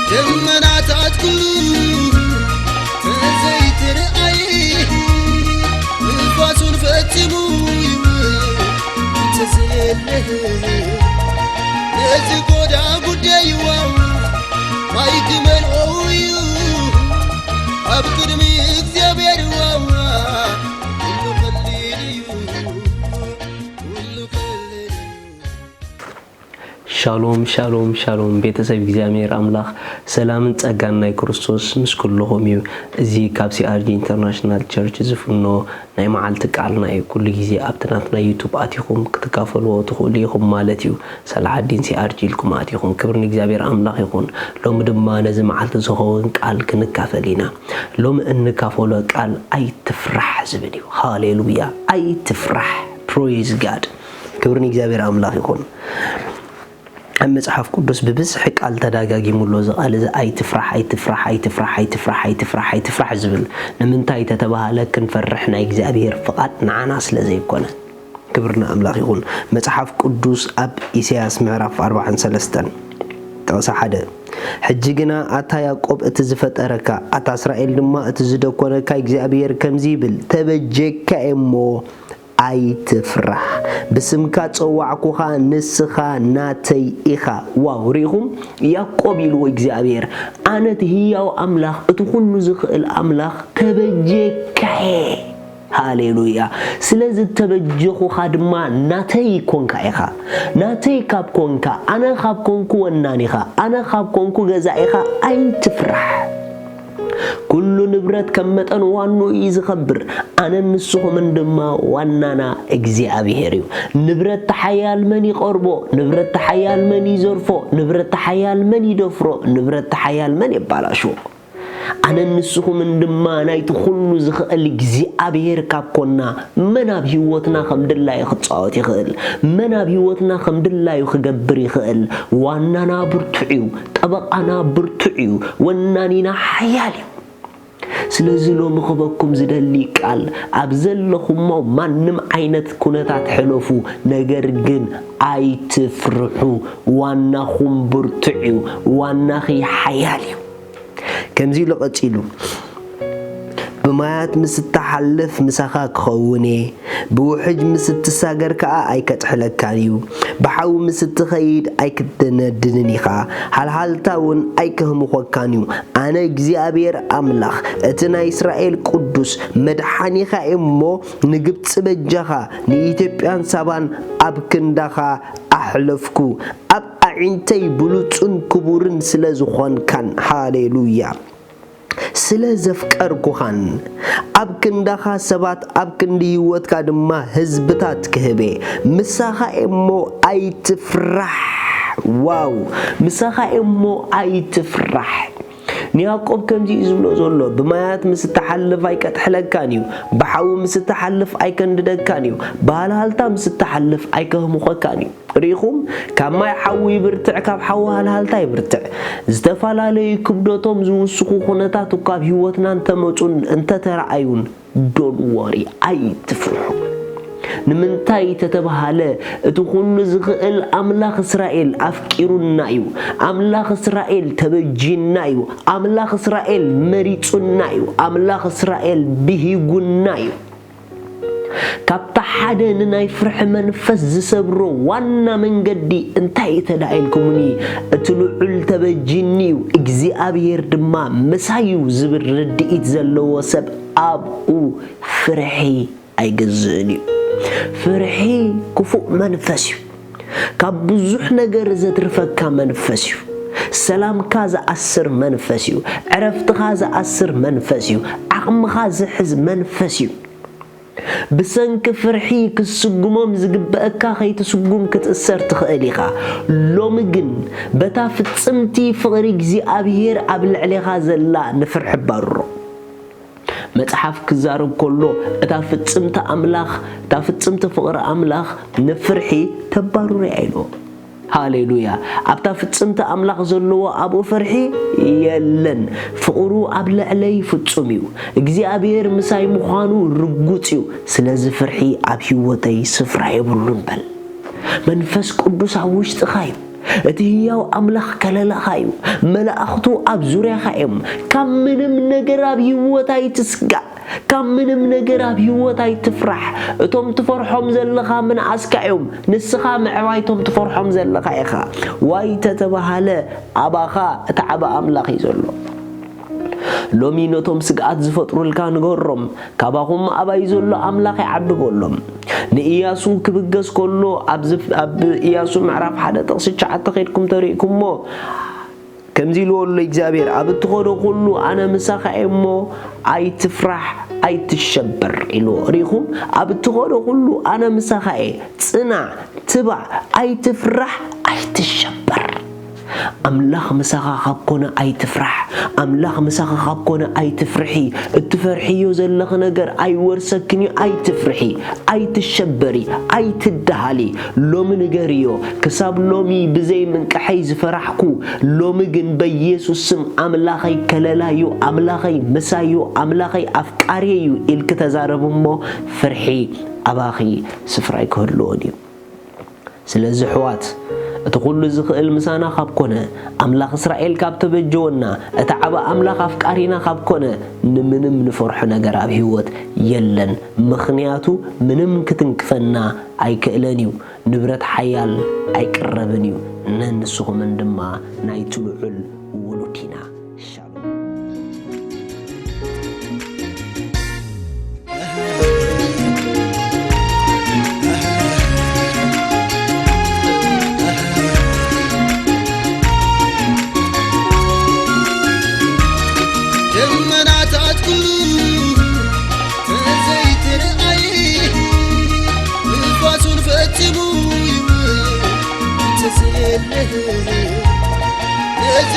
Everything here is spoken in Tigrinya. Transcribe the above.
ደመናታት ኩሉ ተዘይትርኣይ፣ ንፋሱን ፈጺሙ ይውል እንተዘየለ፣ ነዚ ጎዳ ጉዳይዋ ማይ ክመልኦ እዩ ኣብ ቅድሚ እግዚኣብሔር ዋዋ። ኩሉ ቀሊል እዩ፣ ኩሉ ቀሊል እዩ። ሻሎም ሻሎም ሻሎም፣ ቤተሰብ እግዚኣብሔር ኣምላኽ ሰላምን ጸጋን ናይ ክርስቶስ ምስ ኩልኹም እዩ። እዚ ካብ ሲኣርጂ ኢንተርናሽናል ቸርች ዝፍኖ ናይ መዓልቲ ቃልና እዩ። ኩሉ ግዜ ኣብቲ ናትና ዩቱብ ኣቲኹም ክትካፈልዎ ትኽእሉ ኢኹም ማለት እዩ። ሰላሓዲን ሲኣርጂ ኢልኩም ኣቲኹም። ክብሪ ንእግዚኣብሔር ኣምላኽ ይኹን። ሎሚ ድማ ነዚ መዓልቲ ዝኸውን ቃል ክንካፈል ኢና። ሎሚ እንካፈሎ ቃል ኣይትፍራሕ ዝብል እዩ። ሃሌሉያ! ኣይትፍራሕ። ፕሮይዝ ጋድ። ክብሪ ንእግዚኣብሔር ኣምላኽ ይኹን። ኣብ መጽሓፍ ቅዱስ ብብዝሒ ቃል ተዳጋጊሙ ኣሎ። እዚ ቃል እዚ ኣይትፍራሕ፣ ኣይትፍራሕ፣ ኣይትፍራሕ፣ ኣይትፍራሕ፣ ኣይትፍራሕ፣ ኣይትፍራሕ ዝብል ንምንታይ ተተባሃለ? ክንፈርሕ ናይ እግዚኣብሔር ፍቓድ ንዓና ስለ ዘይኮነ። ክብሪ ንኣምላኽ ይኹን። መጽሓፍ ቅዱስ ኣብ ኢሳያስ ምዕራፍ ኣርባዓን ሰለስተን ጥቕሲ ሓደ፣ ሕጂ ግና ኣታ ያዕቆብ እቲ ዝፈጠረካ፣ ኣታ እስራኤል ድማ እቲ ዝደኮነካ እግዚኣብሔር ከምዚ ይብል፣ ተበጀካ እየ እሞ ኣይትፍራሕ። ብስምካ ጸዋዕኩኻ፣ ንስኻ ናተይ ኢኻ። ዋው፣ ርኢኹም? ያዕቆብ ኢልዎ እግዚኣብሔር፣ ኣነ እቲ ህያው ኣምላኽ፣ እቲ ኩሉ ዝኽእል ኣምላኽ ተበጀካየ። ሃሌሉያ። ስለዚ ተበጀኹኻ ድማ ናተይ ኮንካ ኢኻ። ናተይ ካብ ኮንካ፣ ኣነ ካብ ኮንኩ ወናኒኻ፣ ኣነ ካብ ኮንኩ ገዛኢኻ፣ ኣይትፍራሕ። ኩሉ ንብረት ከም መጠን ዋንኡ እዩ ዝኸብር። ኣነን ንስኹምን ድማ ዋናና እግዚኣብሔር እዩ። ንብረት ተሓያል መን ይቐርቦ? ንብረት ተሓያል መን ይዘርፎ? ንብረት ተሓያል መን ይደፍሮ? ንብረት ተሓያል መን የባላሽዎ? ኣነን ንስኹምን ድማ ናይቲ ኩሉ ዝኽእል እግዚኣብሔር ካብ ኮና፣ መን ኣብ ህይወትና ከም ድላዩ ክጻወት ይኽእል? መን ኣብ ህይወትና ከም ድላዩ ክገብር ይኽእል? ዋናና ብርቱዕ እዩ። ጠበቓና ብርቱዕ እዩ። ወናኒና ሓያል እዩ። ስለዚ ሎሚ ክበኩም ዝደሊ ቃል፣ ኣብ ዘለኹሞ ማንም ዓይነት ኩነታት ሕለፉ፣ ነገር ግን ኣይትፍርሑ። ዋናኹም ብርቱዕ እዩ። ዋናኺ ሓያል እዩ። ከምዚ ኢሉ ቀጺሉ፣ ብማያት ምስ እትሓልፍ ምሳኻ ክኸውን እየ፣ ብውሕጅ ምስ እትሳገር ከኣ ኣይከጥሕለካን እዩ። ብሓዊ ምስ እትኸይድ ኣይክትነድድን ኢኻ፣ ሃልሃልታ እውን ኣይከህምኾካን እዩ። ኣነ እግዚኣብሔር ኣምላኽ፣ እቲ ናይ እስራኤል ቅዱስ መድሓኒኻ እየ እሞ፣ ንግብጺ በጃኻ፣ ንኢትዮጵያን ሳባን ኣብ ክንዳኻ ኣሕለፍኩ። ኣብ ኣዒንተይ ብሉጽን ክቡርን ስለ ዝኾንካን። ሃሌሉያ። ስለ ዘፍቀርኩኻን፣ ኣብ ክንዳኻ ሰባት፣ ኣብ ክንዲ ህይወትካ ድማ ህዝብታት ክህብ እየ። ምሳኻ እየ እሞ ኣይትፍራሕ። ዋው! ምሳኻ እየ እሞ ኣይትፍራሕ። ንያዕቆብ ከምዚ እዩ ዝብሎ ዘሎ፣ ብማያት ምስ እትሓልፍ ኣይከጥሕለካን እዩ፣ ብሓዊ ምስ እትሓልፍ ኣይከንድደካን እዩ፣ ብሃልሃልታ ምስ እትሓልፍ ኣይከህምኾካን እዩ። ርኢኹም? ካብ ማይ ሓዊ ይብርትዕ፣ ካብ ሓዊ ሃልሃልታ ይብርትዕ። ዝተፈላለዩ ክብደቶም ዝውስኹ ኩነታት እኳ ኣብ ህይወትና እንተመጹን እንተተረኣዩን፣ don't worry፣ ኣይትፍርሑ። ንምንታይ ተተባሃለ? እቲ ኩሉ ዝኽእል ኣምላኽ እስራኤል ኣፍቂሩና እዩ። ኣምላኽ እስራኤል ተበጂና እዩ። ኣምላኽ እስራኤል መሪጹና እዩ። ኣምላኽ እስራኤል ብሂጉና እዩ። ካብታ ሓደ ንናይ ፍርሒ መንፈስ ዝሰብሮ ዋና መንገዲ እንታይ እዩ ተዳኢልኩምኒ? እቲ ልዑል ተበጂኒ እዩ፣ እግዚኣብሔር ድማ ምሳይ እዩ ዝብል ርድኢት ዘለዎ ሰብ ኣብኡ ፍርሒ ኣይገዝእን እዩ። ፍርሒ ክፉእ መንፈስ እዩ። ካብ ብዙሕ ነገር ዘትርፈካ መንፈስ እዩ። ሰላምካ ዝኣስር መንፈስ እዩ። ዕረፍትኻ ዝኣስር መንፈስ እዩ። ዓቕምኻ ዝሕዝ መንፈስ እዩ። ብሰንኪ ፍርሒ ክትስጉሞም ዝግበአካ ከይትስጉም ክትእሰር ትኽእል ኢኻ። ሎሚ ግን በታ ፍጽምቲ ፍቕሪ እግዚኣብሔር ኣብ ልዕሌኻ ዘላ ንፍርሒ ባርሮ። መጽሓፍ ክዛረብ ከሎ እታ ፍጽምቲ ኣምላኽ፣ እታ ፍጽምቲ ፍቕሪ ኣምላኽ ንፍርሒ ተባርሮ እያ ኢልዎ። ሃሌሉያ! ኣብታ ፍጽምቲ ኣምላኽ ዘለዎ ኣብኡ ፍርሒ የለን። ፍቕሩ ኣብ ልዕለይ ፍጹም እዩ። እግዚኣብሔር ምሳይ ምዃኑ ርጉጽ እዩ። ስለዚ ፍርሒ ኣብ ህይወተይ ስፍራ የብሉን በል። መንፈስ ቅዱስ ኣብ ውሽጥኻ እዩ። እቲ ህያው ኣምላኽ ከለላኻ እዩ። መላእኽቱ ኣብ ዙርያኻ እዮም። ካብ ምንም ነገር ኣብ ህይወት ኣይትስጋእ። ካብ ምንም ነገር ኣብ ህይወት ኣይትፍራሕ። እቶም ትፈርሖም ዘለኻ ምንኣስካ እዮም። ንስኻ ምዕባይ እቶም ትፈርሖም ዘለኻ ኢኻ። ዋይ ተተባሃለ ኣባኻ እቲ ዓቢ ኣምላኽ እዩ ዘሎ። ሎሚ ነቶም ስግኣት ዝፈጥሩልካ ንገሮም፣ ካባኹም ኣባይ ዘሎ ኣምላኽ ይዓቢ በሎም። ንኢያሱ ክብገስ ከሎ ኣብዚ ኣብ ኢያሱ ምዕራፍ ሓደ ጥቕሲ ትሽዓተ ከድኩም ተሪእኩሞ፣ ከምዚ ኢልዎ ኣሎ እግዚኣብሔር፣ ኣብ እትኸዶ ኩሉ ኣነ ምሳኻ እየ እሞ ኣይትፍራሕ ኣይትሸበር ኢልዎ። ሪኹም ኣብ እትኸዶ ኩሉ ኣነ ምሳኻ እየ፣ ጽናዕ፣ ትባዕ፣ ኣይትፍራሕ ኣይትሸበር። ኣምላኽ ምሳኻ ካብ ኮነ ኣይትፍራሕ። ኣምላኽ ምሳኻ ካብ ኮነ ኣይትፍርሒ። እትፈርሕዮ ዘለኺ ነገር ኣይወርሰክን እዩ፣ ኣይትፍርሒ፣ ኣይትሸበሪ፣ ኣይትደሃሊ። ሎሚ ንገርዮ፣ ክሳብ ሎሚ ብዘይ ምንቅሐይ ዝፈራሕኩ፣ ሎሚ ግን በኢየሱስ ስም ኣምላኸይ ከለላዩ፣ ኣምላኸይ ምሳዩ፣ ኣምላኸይ ኣፍቃሪየዩ ኢልኪ ተዛረብ እሞ ፍርሒ ኣባኺ ስፍራ ኣይክህልዎን እዩ። ስለዚ ኣሕዋት፣ እቲ ኩሉ ዝኽእል ምሳና ካብ ኮነ፣ ኣምላኽ እስራኤል ካብ ተበጀወና፣ እቲ ዓቢ ኣምላኽ ኣፍቃሪና ካብ ኮነ፣ ንምንም ንፈርሖ ነገር ኣብ ህይወት የለን። ምኽንያቱ ምንም ክትንክፈና ኣይክእለን እዩ። ንብረት ሓያል ኣይቅረብን እዩ። ነንስኹምን ድማ ናይቲ ልዑል ውሉድ ኢና። ሻሎም። ደመናታት ኩሉ ተዘይትርኣይ፣ ንፋሱን ፈጺሙ ይውል ተዘየለ። ነዚ